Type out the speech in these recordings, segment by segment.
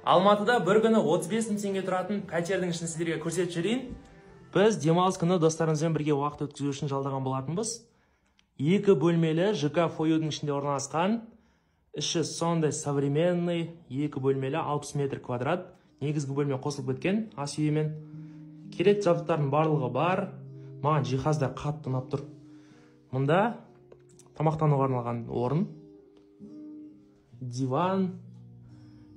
Алматыда бір күні 35 мың теңге тұратын пәтердің ішін сіздерге көрсетіп жіберейін. Біз демалыс күні достарымызбен бірге уақыт өткізу үшін жалдаған болатынбыз. Екі бөлмелі ЖК фоюдың ішінде орналасқан. Іші сондай современный, екі бөлмелі 60 метр квадрат. Негізгі бөлме қосылып кеткен ас үйімен. Керек жабдықтардың барлығы бар. Маған жиһаздар қатты ұнап тұр. Мұнда тамақтануға арналған орын, диван,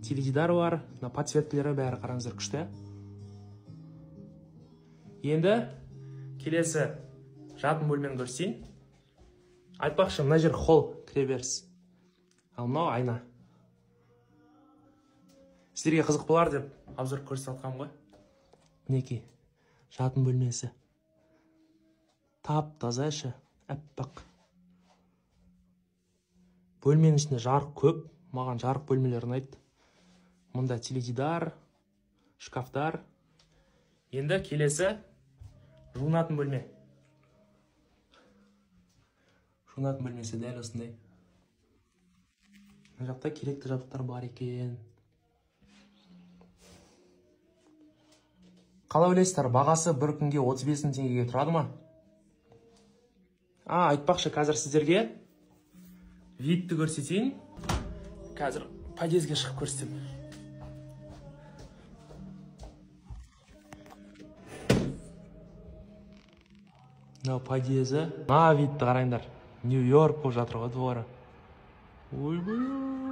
теледидар бар, мына подсветкалері бәрі қараңыздар күшті. Енді келесі жатын бөлмені көрсетейін. Айтпақшы, мына жер холл, кіреберіс. Ал мынау айна. Сіздерге қызық болар деп обзор көрсетіп жатқанмын ғой. Мінекей жатын бөлмесі. Тап-таза іші, аппақ. Бөлменің ішінде жарық көп. Маған жарық бөлмелер ұнайды. Мұнда теледидар, шкафтар. Енді келесі жуынатын бөлме. Жуынатын бөлмесі дәл осындай. Мына жақта керекті жабдықтар бар екен. Қалай ойлайсыздар, бағасы бір күнге 35 мың теңгеге тұрады ма? Айтпақшы, қазір сіздерге видті көрсетейін. Қазір подъездге шығып көрсетемін. Мынау подъезі. Мына видті қараңдар. Нью-Йорк болып жатыр ғой дворы. Ойбай.